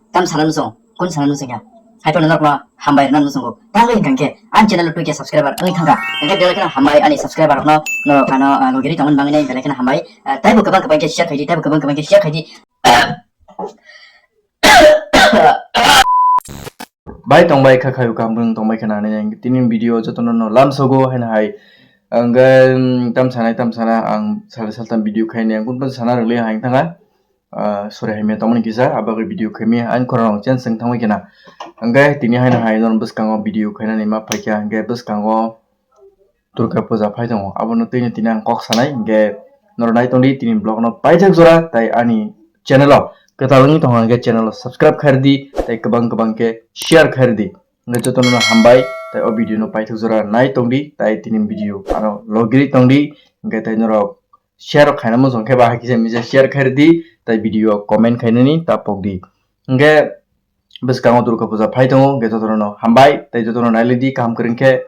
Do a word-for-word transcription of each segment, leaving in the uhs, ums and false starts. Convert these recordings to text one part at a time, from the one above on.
Tam sana nusung, kun sana nusung ya. Hai phano norokno hambai rwna nusung. Tangwi hwnkha khe ani channel o twi khe subscriber wngwi thangkha. Hwnkhe belai kheno hambai ani subscriber rokno, norok ano, ah, logiri tongmani bagwi belai kheno hambai. Ah, taibo kwbang kwbang khe share khaidi, taibo kwbang kwbang khe share khaidi. Bai tongbai kha khayu kaham bwrwng tongbai khana hinwi tini video jotono no lamsogo haino hai. Ang tam sanai tam sana ang sal saltam video khaini ang kun sana rwli hai thanga. Ah, sorry, hai me tongmani kisa, abagwi video khaimi, ani khorang rok chen seng thangwi kena. Hwnkhe tini haino hai norok bwskango video khainani ma phaikha, hwnkhe bwskango Durga Puja phai tongo, abono twino tini ang kok sanai, hwnkhe norok nai tongdi tini vlog no paithak jora, tai ani channel o kwtal wngwi tongo, hwnkhe channel o subscribe khairdi, tai kwbang kwbang khe share khairdi. Hwnkhe jotono no hambai, tai o video no paithak jora nai tongdi, tai tini video ano logiri tongdi, hwnkhe tai norok share rok khaina muchung khe ba hai kisa misa share khairdi, tai video comment khainani ta pokdi. Hwnkhe bwskango Durga Puja phai tongo, hwnkhe jotono no hambai, tai jotono nailidi kaham kwrwng khe.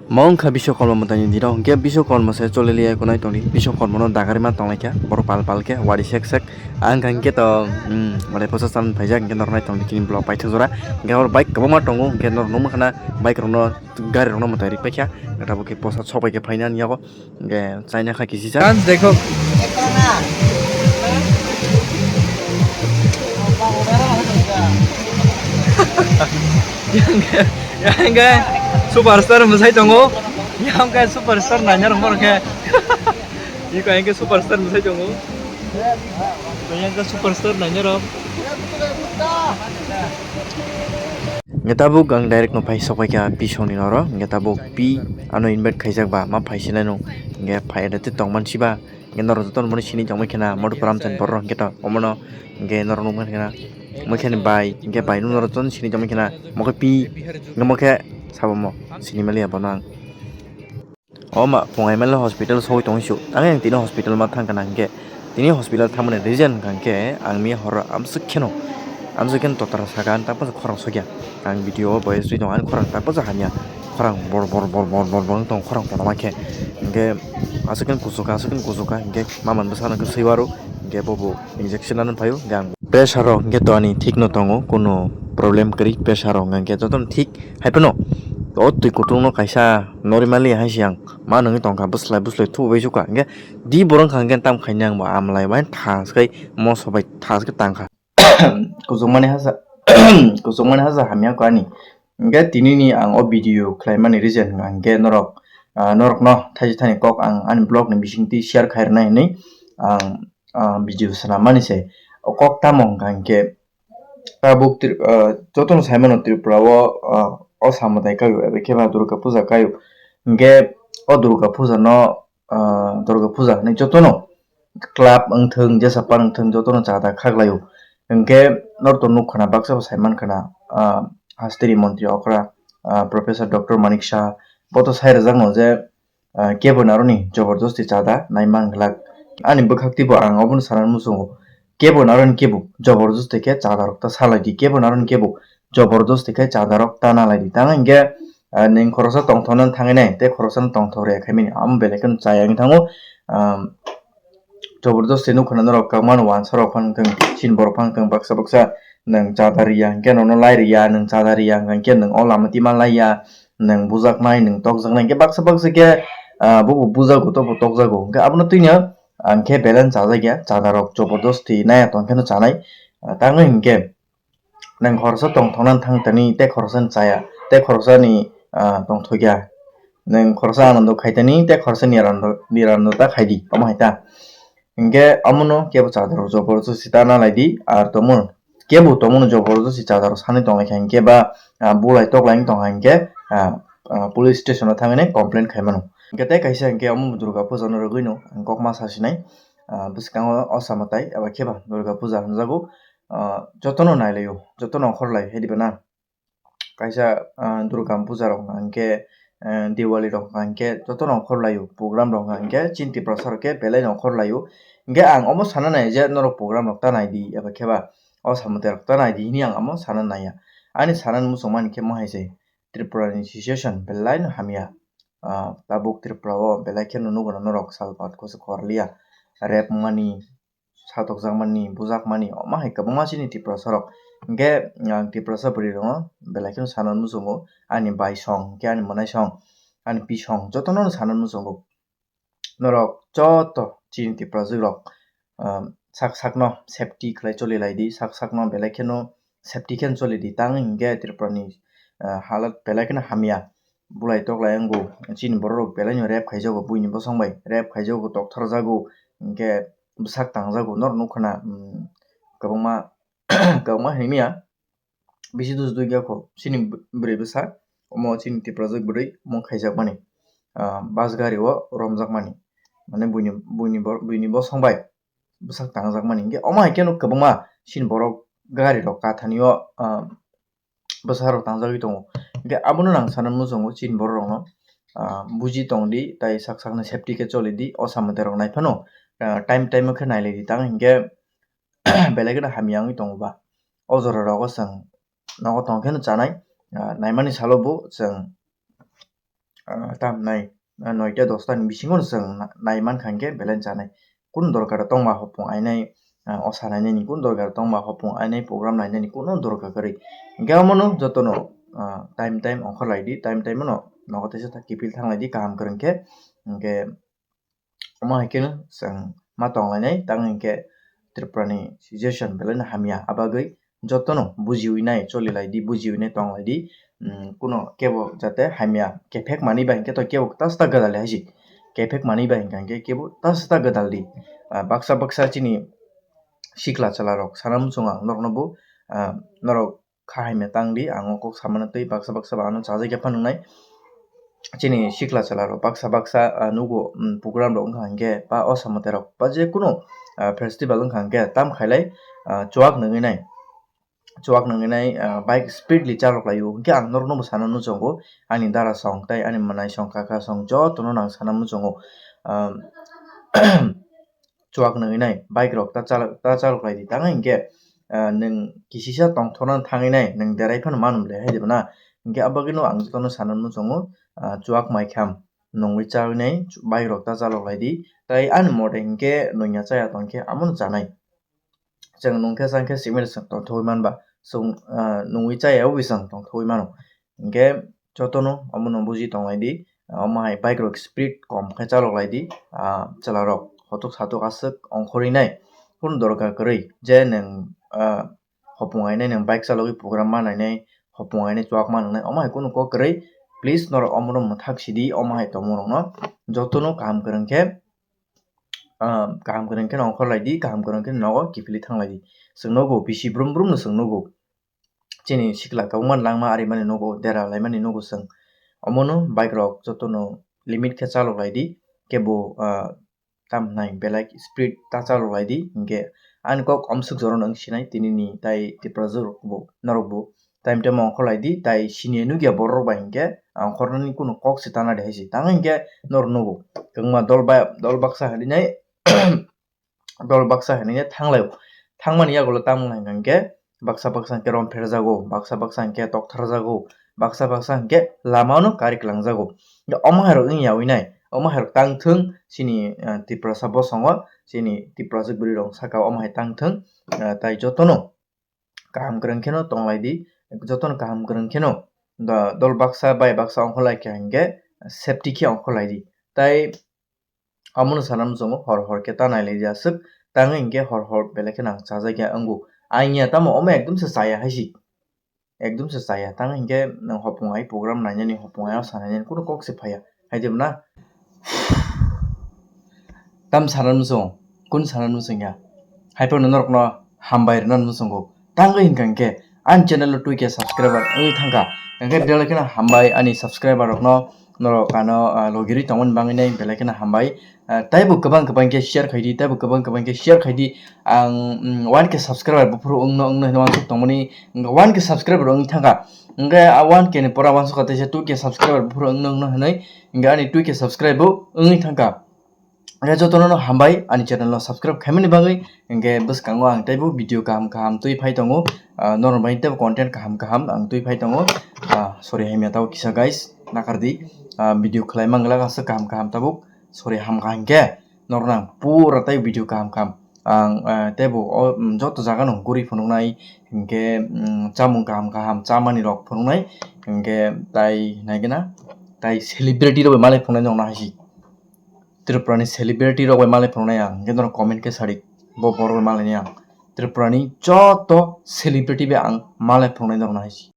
Mo wngkha Biswakorma mwtaini dino, hwnkhe Biswakorma se choleliya konai tongdi, Biswakorma no dagarima tonglaikha, borok pal pal khe wari sek sek, ang kha hwnkhe to, um, wari posa chan phaijak, hwnkhe norok nai tongdi chini vlog paithak jora, hwnkhe oro bike kwbangma tongo, hwnkhe norok nukmankha na bike rokno, gari rokno mwtai ri paikha, tabuk khe posa sok bai khe phainani yago. Hwnkhe chaina kha kisisa. Chance dekho. Yang khe, yang khe superstar mwsai tongo. Yang khe superstar naina rok borok khe. Iko yang khe superstar mwsai tongo. Yang khe superstar naina rok. Hwnkhe tabuk ang direct no phai sok paikha P song ni noro. Hwnkhe tabuk P ano invite khaijak ba ma phai sinai no. Hwnkhe phai da tongman siba. Hwnkhe norok jotono bono sini tongmani khena Madhupuram chani borok hwnkhe to omono hwnkhe norok nukmani khena mokhe ni bai hwnkhe bai nung norok jotono sini tongmani khena mokhe P hwnkhe mokhe sabo mo sini maliya bono ang. O ma phung M L A hospital sogwi tongwi su ang yang tini hospital ma thang kana hwnkhe tini hospital thangmani reason hwnkha hwnkhe ang miya horo amswk kheno amswk kheno totra saka ang tapos khorang sokya ang video o voice twi tongo ani khorang tapos hamya khorang bor bor bor bor bor bor wng tong khorang kotorma khe hwnkhe aswk khe kuchuk kha aswk khe kuchuk kha hwnkhe mama bwsano khe swiwaro hwnkhe bobo injection nani phaio hwnkhe ang pressure rok hwnkhe to ani thik no tongo kuno problem kwrwi pressure rok hwnkhe jotono thik hai phano o twi kutung no kaisa normally hai se ang ma nungwi tongkha bwslai bwslai thubai sukha hwnkhe di borok wngkha hwnkhe tam khaina ang bo amlai bai thas khai moso bai thas khe tangkha. Kuchukmani hasa kuchukmani hasa hamya kho ani. Hwnkhe tinini ang o video khlaimani reason hwnkha hwnkhe norok, ah, norokno thaisa thani kok ang ani vlog ni bisingtwi share khairwnai hinwi ang, ah, video swnammani se. O kok tamo hwnkha hwnkhe tabuk Tri-, ah, jotono saimano Tripura o, ah, o samwtai kaio eba khe ba Durga Puja kaio. Hwnkhe o Durga Puja no ah, Durga Puja hinwi jotono club wngthung, jesa pan wngthung, jotono chada khaklaio. Hwnkhe norokto nukkhana baksa bo saimankhana, ah, hasteni montri okra, ah, Professor Doctor Manik Saha, boto sai rwjakno je, ah, kebo naroni jobordosti chada naiman glak. Ani bwkhak twibo ang obono sana muchungo. Kebo naroni kebo jobordosti khe chada rok ta salai di, kebo naroni kebo jobordosti khe chada rok ta nalai di. Tamo hwnkhe, ah, nwng khoroksa tongthoknani thangwi nai, tei khoroksa no tongthok rwya khaimani, amo belai kheno chaya wngwi thango. Ah, jobordosti nukha norok kwbangma no wansa rok phano wngthung, chini borok phano wngthung, baksa baksa nwng chada riya hwnkhe nono lai riya, nwng chada riya hwnkhe nwng o lama tima laiya, nwng bujaknai, nwng tokjaknai, hwnkhe baksa baksa khe, ah, bobo bujago, tobo tokjago, hwnkhe abono twino ang khe belai no chajakya, chada rok jobordosti naiya tongkheno chanai, ah, tangwi hwnkhe. Nwng khoroksa tongthoknani thang tani tei khoroksani chaya tei khoroksani, ah, tongthokya. Nwng khoroksa anando khai tani tei khoroksa nirando, nirando ta khai di, omo hai ta. Hwnkhe omono kebo chada rok jobordosti ta nalai di, ar tongmung kebo tongmung jobordosti chada rok sanwi tong lai kha hwnkhe ba, ah, bulai tok lai wng tong kha hwnkhe, ah, ah, police station o thangwi complain khai mano. Hwnkhe tei kaisa hwnkhe omo Durga puja no rwgwi no ang kok ma sa sinai, ah, bwskango o sama tai eba khe ba Durga puja hwnjago. Ah, jotono nailaio, jotono ongkhorlai hai diba na? Kaisa, ah, Durga puja rok hwnkha hwnkhe, eh, Diwali rok hwnkha hwnkhe jotono ongkhorlaio, program rok hwnkha hwnkhe chini Tiprasa rok khe belai no ongkhorlaio. Hwnkhe ang omo sana nai je norok program rok ta naidi eba khe ba o samwtai rok ta naidi hwnwi ang omo sana naiya. Ani sanani muchungmani khe mo hai se Tripura ni situation belai no hamya. Ah, tabuk Tripura o belai kheno nugo norok sal pat kusu khorliya, rep wngmani, satokjakmani, bujakmani, omo hai kwbangma chini Tiprasarok. Hinkhe ang Tiprasa bwrwirokno belai kheno sana muchungo, ani bai song, hinkhe ani mwnai song, ani pisong, jotono sana muchungo. Norok joto chini Tiprajwk rok, ah, sak sakno safety khlai choli lai di, sak sakno belai kheno safety khe choli di. Tang hinkhe Tripura ni, ah, halat belai kheno hamya, bulai toklai wngo, chini borok rok belai no rape khaijago, buini bosong bai rape khaijago, tokthar jago, hinkhe bwsak tang jago, norok nukha na, um, kwbangma, kwbangma hinmya. Bisi dusduk ya kho chini bwrwi bwsa, omo chini Tiprajwk bwrwi omo khaijakmani, ah, bus gari o romjakmani, mane buini, buini bo-, buini bosong bai bwsak tangjakmani. Hinkhe omo hai kheno kwbangma chini borok gari rok kathani o, ah, bwsa rok tangjagwi tongo. Hinkhe abono ang sana muchungo chini borok rokno, ah, buji tong di, tai sak sakni safety khe choli di, o samung rok nai phano, ah, time time o khe nailai di, tang hinkhe belai kheno hamya wngwi tongo ba. O jora rogo chwng nogo tong kheno chanai, ah, naimani salo bo chwng, ah, tam nai, ah, noita dosta ni bisingo no chwng na-, nai mankha hinkhe belai chanai. Kunu dorkar tongma hopung ainai, ah, osa nainani, kunu dorkar tongma hopung ainai, program nainani kunu dorkar kwrwi. Hinkhe omono jotono, ah, time time ongkhor lai di, time time no nogo teisa ta kiphil thang lai di kaham kwrwng khe. Hinkhe omo hai kheno chwng ma tong lainai, tang hinkhe Tripura ni situation belai no hamya, abagwi jotono bujiwi nai choli lai di, bujiwi nai tong lai di. Hmm, kuno kebo jate hamya kephek manwi ba hinkhe to kebo tasta gwdal di hai si. Kephek manwi ba hinkha hinkhe kebo tasta gwdal di. Ah, baksa baksa chini sikla chwla rok sana muchungo ang norokno bo, ah, norok kha hamya tang di, ang o kok samano tei baksa baksa ba ano chajak ya phano wngnai. Chini sikla chwla rok baksa baksa, ah, nugo, um, program rok wngkha hinkhe ba o samate rok ba je kunu, ah, festival wngkha hinkhe tam khailai, ah, chuak nungwi nai, chuak nungwi nai, ah, bike speedly chalok lai o. Hinkhe ang norokno bo sana muchungo, ani dara song tei ani mwnai song, kaka song jotono no ang sana muchungo. Ah, chuak nungwi nai, bike rok ta chalok, ta chalok lai di. Tang hinkhe, ah, nwng kisisa tongthokna thangwi nai, nwng derai phano manu le hai di bana. Hinkhe abagwino ang jotono sana muchungo, ah, chuak mai kham nungwi chawi nai, bike rok ta chalok lai di. Tai ani mode hinkhe nungya chaya tongkhe amono chanai. Chwng nungkhe changkhe simi rwchwng tongthokwi manba, chwng, ah, nungwi chaya obo chwng tongthokwi mano. Hinkhe jotono omono buji tonglai di, omo hai bike rok speed kom khe chalok lai di, ah, chwla rok hotok satok aswk ongkhorwi nai, kunu dorkar kwrwi je nwng, ah, hopung ainai nwng bike chalogwi program ma nainai, hopung ainai chuak ma nwngnai, omo hai kunu kok kwrwi. Please norok omono mwthak sidi, omo hai tongmung rokno jotono kaham kwrwng khe, ah, kaham kwrwng khe ongkhor lai di, kaham kwrwng khe nogo kiphilwi thang lai di. Chwng nogo bisi brum brum no chwng nogo. Chini sikla kwbangma langma arimani nogo, dera laimani nogo chwng. Omono bike rok jotono limit khe chalok lai di, kebo, ah, tam nai belai speed ta chalok lai di. Hinkhe ani kok omswk jora no wng sinai tini ni tai Tiprajwk rok bo, norok bo time time ongkhor lai di, tai sini nukya borok rok bai hinkhe ongkhornani kunu kok se tana de hai se. Tang hinkhe norok nogo kwbangma dol ba, dol baksa hinwi nai, dol baksa hinwi nai thang lai o. Thangmani yagulo tamo hinkha hinkhe baksa baksa hinkhe rom pherjago, baksa baksa hinkhe tokthar jago, baksa baksa hinkhe lama no kari kwlang jago. Hinkhe omo hai rok wngya wi nai, omo hai rok tang thung chini, ah, Tiprasa bosongo, chini Tiprasa bwrwi rok saka o omo hai tang thung, ah, tai jotono kaham kwrwng kheno tong lai di, jotono kaham kwrwng kheno do-, dol baksa bai baksa ongkhor lai kha hinkhe safety khe ongkhor lai di. Tai Amono sana muchungo hor hor khe ta nailai di aswk, tangwi hinkhe hor hor belai kheno ang chajak ya wngo. Ang ya tamo omo ekdom se chaya hai si. Ekdom se chaya. Tang hinkhe nwng hopung ai program nainani, hopung ai o sanainani kunu kok se phaiya. Hai de na? Tam sana muchungo, kun sana muchung ya. Hai phano norokno hambai rwna muchungo. Tangwi hinkha hinkhe ani channel o twi khe subscriber wngwi thangkha. Hinkhe belai kheno hambai ani subscriber rokno, norok ano, ah, logirwi tongmani bangwi nai belai kheno hambai. Ah, taibo kwbang kwbang khe share khai di, taibo kwbang kwbang khe share khai di. Ang, mm, one K subscriber buphuru wngno, wngno hino wansuk tongmani, one K subscriber wngwi thangkha. Hinkhe a one K ni pora wansukha teisa two K subscriber buphuru wngno, wngno hinwi, hinkhe ani two K subscribe bo wngwi thangkha. Hinkhe jotono no hambai ani channel no subscribe khaimani bagwi. Hinkhe bwskango ang teibo video kaham kaham twi phai tongo. Ah, norok bai teibo content kaham kaham ang twi phai tongo. Ah, sorry, hamya tabuk kisa guys, nakardi. Ah, video khlai manglak aswk kaham kaham tabuk. Sorry, hamkha hinkhe norokno ang pura tei video kaham kaham ang tebo joto jaga no guri phunuknai, hinkhe chamung kaham kaham chamani rok phunuknai, hinkhe tai naikhe na tai celebrity rok bai malai phunuknai nokna haisi. Tripura ni celebrity rok bai malai phunuknai ang, hinkhe norok comment khe sadi, bo borok bai malai ang. Tripura ni joto celebrity bai ang malai phunuknai nokna haisi.